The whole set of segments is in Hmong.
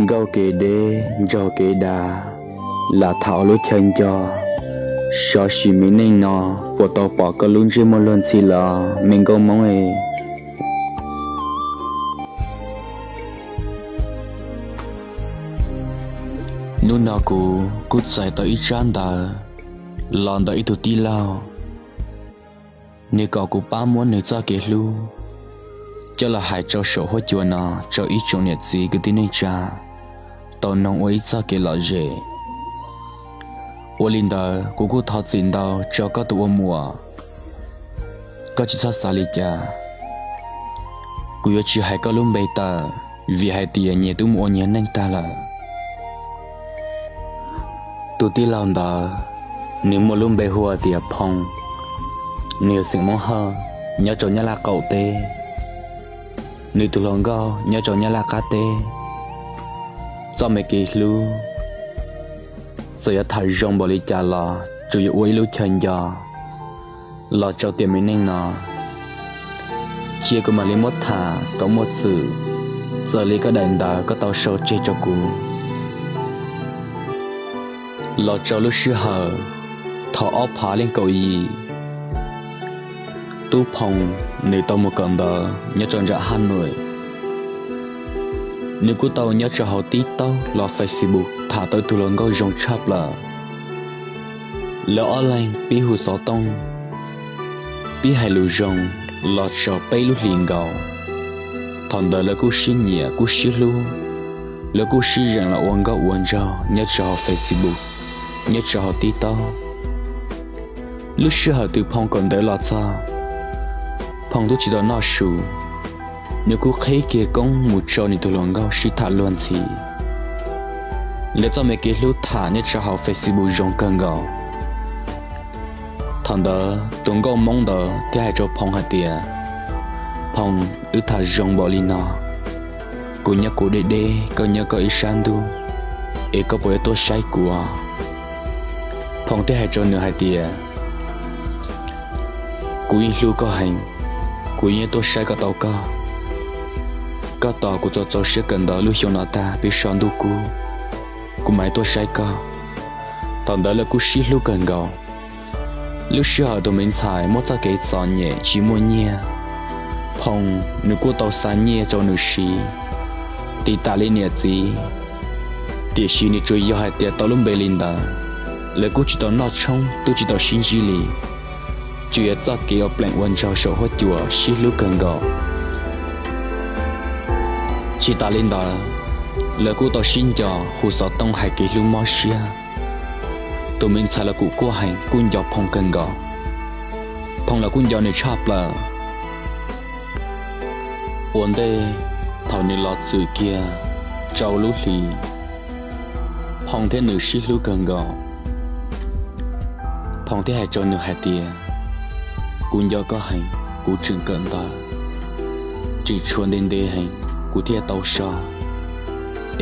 Nkauj kev deb, nraug kev dav, lam tham ua lub chaw nco, xyov sim me neej no puas tau pom koj lub ntsej muag luag ntxhi los me nkauj Hmoob e. Hnub no kuv kuj txais tau ib tsab ntawv los ntawm ib tug tij laug, nws kom kuv pab muab nws txoj kev hlub coj los hais rau saum huab cua no rau ib tsoom niam txiv kwv tij neej tsa tau noog ua ib txoj kev lom zem. Ua li ntawd kuv kuj thov txim ntau rau koj tus ua muam, koj tsis txhob xav li cas. Kuv yuav tsis hais koj lub npe tawm, vim hais tias nyias twb mus ua nyias neej tag lawm. Tus tij laug ntawd, nws muaj lub npe hu tias Phoo, nws yog xeem Hmoob Hawj, nyob rau Nyab Laj qaum teb, nws tus hluas nkauj nyob rau Nyab Laj qab teb. Txoj me kev hlub, txawm yuav tham zoo npaum li cas los tsuas yuav ua ib lub chaw nco los rau tiam me neej no. Cia kuv mam li muab tham kom muaj txwm, txawm li koj daim ntawv koj tau sau tseg rau kuv. Los rau lub sij hawm thaum ob phav leej kaum yim, tub Phoo nws tau mus kawm ntawv nyob rau nram Haj Nuam. Nws kuj tau nyob rau hauv TikTok los Facebook tham tau tus hluas nkauj zoo tshaj plaws. Lawv ob leeg pib hu xov tooj, pib hais lus zoo los tau peb lub hlis nkaus. Thaum ntawd lawv kuj sib nyiam kuj sib hlub, lawv kuj sib zeem los ua nkauj ua nraug nyob rau hauv Facebook, nyob rau hauv TikTok. Lub sij hawm twg Phoo kawm ntawv los txog, Phoo twb tsis tau noj su, nws kuj qhib kiag koob mus rau nws tus hluas nkauj sib tham luag ntxhi. Lawv txoj me kev hlub tham nyob rau hauv Facebook zoo kawg nkaus. Thaum ntawd tus nkauj Hmoob ntawd thiaj hais rau Phoo hais tias, Phoo, wb tham zoo npaum li no, kuv nyob kuv deb deb, koj nyob koj ib sab ntuj, es koj puas yuav tuaj saib kuv? Phoo thiaj hais rau nws hais tias, kuv yeej hlub koj heev, kuv yeej tuaj saib kom tau koj. Koj tos kuv txaus txaus siab kawm ntawv lub xyoo no tag peb so ntuj kub, kuv mam tuaj saib koj. Thaum ntawd lawv kuj sib hlub kawg nkaus. Lub sij hawm tus me ntxhais muaj txoj kev txom nyem tsis muaj nyiaj, Phoo nws kuj tau xa nyiaj rau nws siv, tiv tam li niam txiv. Tiam sis nws tsuas yog hais tias tau lub npe li ntawd, lawv kuj tsis tau noj tshoob twb tsis tau sib ntsib li, tsuas yog txoj kev ua plees ua ntsaug saum huab cua sib hlub kawg nkaus. Tsis tas li ntawd, lawv kuj tau sib nco hu xov tooj hais kev hlub mob siab. Tus me ntxhais los kuj quaj heev kuj nco Phoo kawg nkaus. Phoo los kuj nco nws tshaj plaws. Ua ntej thaum nws los txwm kiag rau lub hlis, Phoo thiab nws sib hlub kawg nkaus. Phoo thiaj hais rau nws hais tias, kuv nco koj heev, kuv tseem kawm ntawv, tseem tshuav ntev ntev heev kuv thiaj tau so,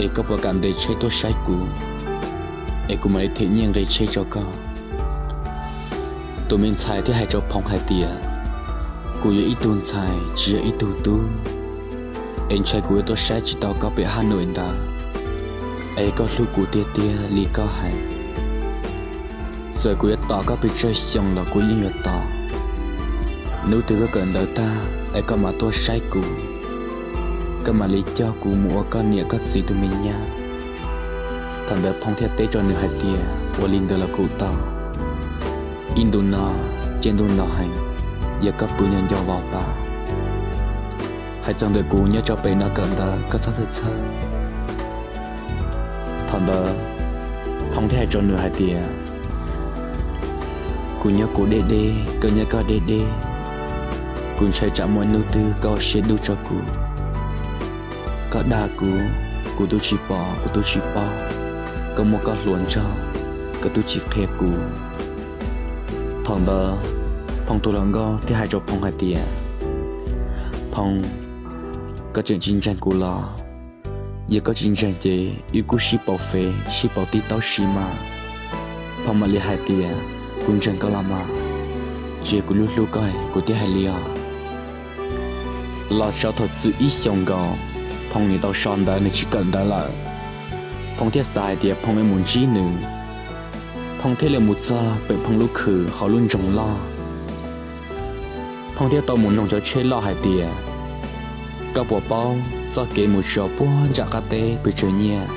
es koj puas kam ntes tsheb tuaj saib kuv, es kuv mam li them nyiaj nqe tsheb rau koj. Tus me ntxhais thiaj hais rau Phoo hais tias, kuv yog ib tug ntxhais tsis yog ib tug tub, es ntshai kuv yuav tuaj saib tsis tau koj pem Haj Nuam ntawd, es koj hlub kuv tiag tiag li koj hais, txawm kuv yuav tos koj pes tsawg xyoo los kuv yeej yuav tos. Hnub twg koj kawm ntawv tag es koj mam tuaj saib kuv, koj mam li coj kuv mus ua koj niam koj txiv tus me nyab. Thaum ntawd Phoo thiaj teb rau nws hais tias, ua li ntawd los kuv tau. Ib ntu no, ces ntu no heev, yog koj pw nyob nco vos pas, hais txog ntawm kuv nyob rau pem no kawm ntawv koj txhob txhawj txhawj. Thaum ntawd Phoo thiaj hais rau nws hais tias, kuv nyob kuv deb deb, koj nyob koj deb deb, kuv ntshai tsam muaj hnub twg koj ua siab dub rau kuv. Koj dag kuv, kuv twb tsis pom kuv twb tsis paub, koj muaj koj hluas nraug, koj twb tsis qhia kuv. Thaum ntawd Phoo tus hluas nkauj thiaj hais rau Phoo hais tias, Phoo, koj tseem tsis ntseeg kuv los? Yog koj tsis ntseeg ces wb kuj sib pauv Fev sib pauv TikTok siv mas. Phoo mam li hais tias, kuv ntseeg koj los mas, tsis yog kuv hlub hlub koj kuv thiaj hais li os. Los txog thaum txwm ib xyoos nkaus, Phoo nws tau so ntawv nws tsis kawm ntawv lawm. Phoo thiaj xav hais tias Phoo yuav mus ntsib nws. Phoo thiaj li mus txog pem Phoo lub khw hauv lub nroog loj. Phoo thiaj tau mus noog cov tsheb loj hais tias, koj puas paub txoj kev mus txog puag nram qab teb pes tsawg nyiaj?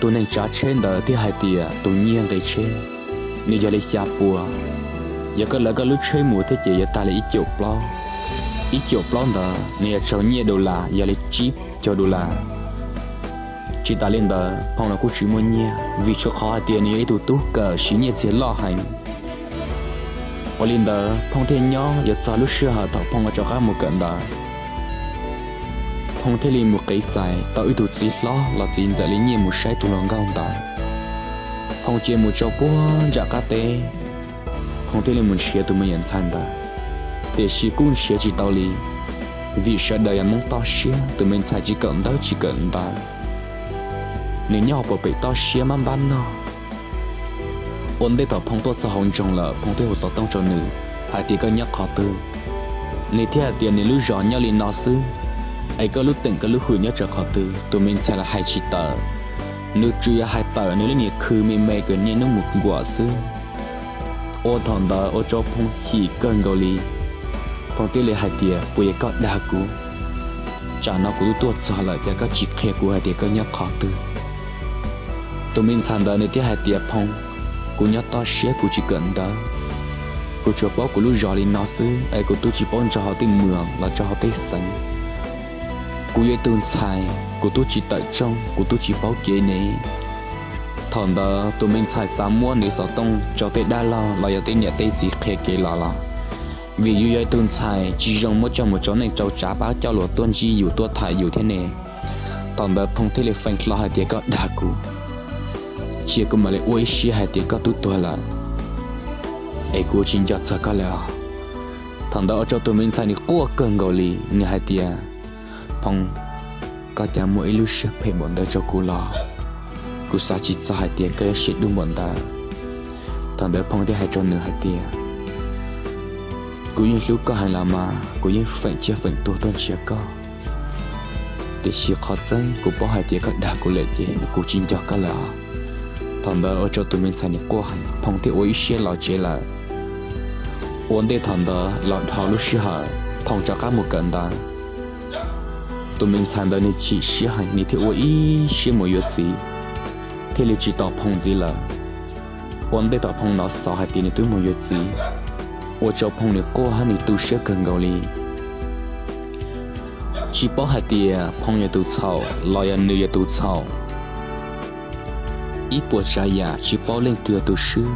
Tus neeg tsav tsheb ntawd thiaj hais tias tus nyiaj nqi tsheb nws yog li xya puas. Yog koj lawv koj lub tsheb mus thiab ces yuav tag li ib caum plaub. Ib caum plaub ntawd nws yog txog nyiaj dollar yog li tsib caug dollar. Tsis tas li ntawd Phoo los kuj tsis muaj nyiaj vim tshuav qhov hais tias nws yog ib tug tub kawm siv nyiaj txiag loj heev. Ua li ntawd Phoo thiaj nyob yuav txog lub sij hawm thaum Phoo rov qab mus kawm ntawv. Phoo thiaj li mus qiv txais tau ib tug txiv hlob los txiv ntxawm li nyiaj mus saib tus hluas nkauj ntawd. Phoo cia mus txog puag nram qab teb, Phoo thiaj li mus nrhiav tus me nyuam ntxhais ntawd, tiam sis kuj nrhiav tsis tau li. Vim sawv daws yog Hmoob toj siab, tus me ntxhais tsis kawm ntawv tsis kawm ntawv, nws nyob hauv pem toj siab mab npab noj. Ua ntej thaum Phoo tuaj txog hauv nroog lawm Phoo thiaj hu xov tooj rau nws hais tias koj nyob qhov twg. Nws thiaj hais tias nws lub zos nyob li no xwb, es koj lub teem koj lub hwm nyob rau qhov twg? Tus me ntxhais los hais tsis tawm, nws tsuas yog hais tawm nws lub niag khw me me kws niaj hnub mus nkuam xwb. Ua thaum ntawd ua rau Phoo chim kawg nkaus li. Phoo thiaj li hais tias puas yog koj dag kuv? Tsam no kuv twb tuaj txog lawm cas koj tsis qhia kuv hais tias koj nyob qhov twg? Tus me ntxhais ntawd nws thiaj hais tias Phoo, kuv nyob toj siab kuv tsis kawm ntawv, kuv tsuas paub kuv lub zos li no xwb es kuv twb tsis paub nyob hauv tej mws los rau hauv tej xeev. Kuv yog ib tug ntxhais kuv twb tsis tawm rooj kuv twb tsis paub kev ne. Thaum ntawd tus me ntxhais xav muab nws xov tooj rau tej dab laug los yog tej niam tej txiv qhia kev los los, vim yus yog ib tug ntxhais tsis zoo muab coj mus rau neej rau tsav pab coj luag tuaj ntsib yus tuaj tham yus thiab ne. Thaum ntawd Phoo thiaj li feem hlo hais tias koj dag kuv, cia kuv mam li ua ib siab hais tias koj twb tuag lawm es kuv tsis nco txog koj lawm os. Thaum ntawd ua rau tus me ntxhais nws quaj kawg nkaus li, nws hais tias Phoo, koj cas muaj ib lub siab phem npaum ntawd rau kuv los? Kuv xav tsis txog hais tias koj yuav siab dub npaum ntawd. Thaum ntawd Phoo thiaj hais rau nws hais tias kuv yeej hlub koj heev los mas kuv yeej feem tsiaj feem tuag tuaj nrhiav koj, tiam sis qhov tseeb kuv paub hais tias koj dag kuv lawm ces kuv tsis nco koj lawm os. Thaum ntawd ua rau tus me ntxhais nws quaj heev, Phoo thiaj ua ib siab los tsev lawm. Ua ntej thaum ntawd los dhau lub sij hawm Phoo rov qab mus kawm ntawv, tus me ntxhais ntawd nws chim siab heev nws thiaj ua ib siab mus yuav txiv, thiaj li tsis tos Phoo ntxiv lawm. Ua ntej thaum Phoo hnov xov hais tias nws twb mus yuav txiv, ua rau Phoo nws quaj thiab nws tu siab kawg nkaus li. Tsis paub hais tias Phoo yog tus txhaum los yog nws yog tus txhaum. Ib puas tsav yam tsis paub leej twg yog tus swb.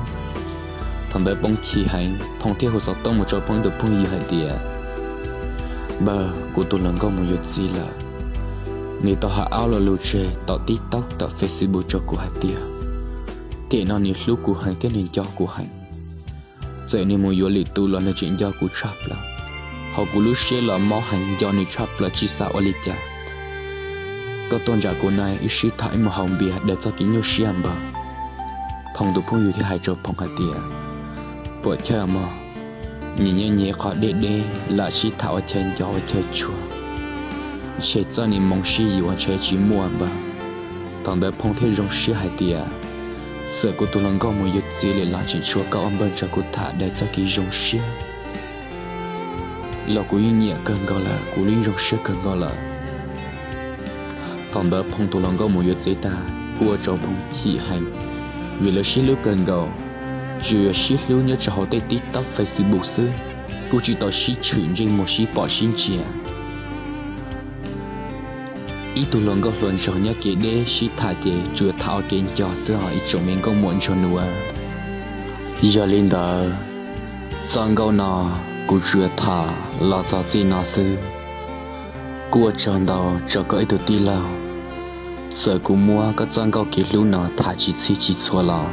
Thaum ntawd Phoo chim heev, Phoo thiaj hu xov tooj mus rau Phoo ib tug phooj ywg hais tias, npawg, kuv tus hluas nkauj mus yuav txiv lawm. Nws tau hais ob lo lus tseg tom TikTok tom Facebook rau kuv hais tias, tiam no nws hlub kuv heev thiab nws nco kuv heev. Txawm nws mus yuav lwm tus los nws tseem nco kuv tshaj plaws. Hauv kuv lub siab los mob heev, nco nws tshaj plaws tsis xav ua li cas. Koj tuaj nram kuv no wb sib tham wb mus haus npias daws txoj kev nyuaj siab npawg. Phoo tus phooj ywg thiaj hais rau Phoo hais tias, puam chawj mog, nyias nyob nyias qhov deb deb lam sib tham ua chaw nco ua chaw tshua, ntshe txoj niag moo sib yuav ntshe tsis muaj npawg. Thaum ntawd Phoo thiaj zoo siab hais tias, txawm kuv tus hluas nkauj mus yuav txiv lawm los tseem tshuav koj ua npawg nrog kuv tham daws txoj kev zoo siab los kuv yeej nyiam kawg nkaus lawm, kuv yeej zoo siab kawg nkaus lawm. Thaum ntawd Phoo tus hluas nkauj mus yuav txiv tag, kuj ua rau Phoo chim heev, vim lawv sib hlub kawg nkaus, tsuas yog sib hlub nyob rau hauv tej TikTok Facebook xwb, kuj tsis tau sib tshwm ntsej muag sib pom sib ntsia. Ib tug hluas nkauj hluas nraug nyob kev deb sib tham ces tsuas tham ua kev nco xwb os ib tsoom me nkauj muam nraug nus. Yog li ntawd, txoj nkauj no kuv tsuas tham los txog txij no xwb. Kuj ua tsaug ntau rau koj ib tug tij laug, txawm kuv muab koj txoj nkauj kev hlub no tham tsis txhij tsis txhua los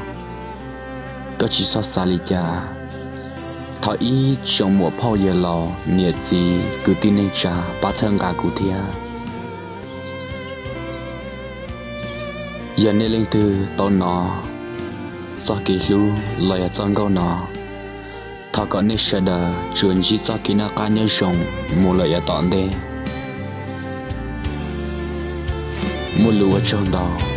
koj tsis txhob xav li cas. Thov ib tsoom muam phauj yawg laus niam txiv kwv tij neej tsa pab txhawb nqa kuv thiab. Yog nej leej twg tau hnov txoj kev hlub los yog txoj nkauj no, Thov kom nej sawv daws tsuas ntsib txoj kev noj qab nyob zoo mus lawm yav tom ntej. Muaj lus ua tsaug ntau.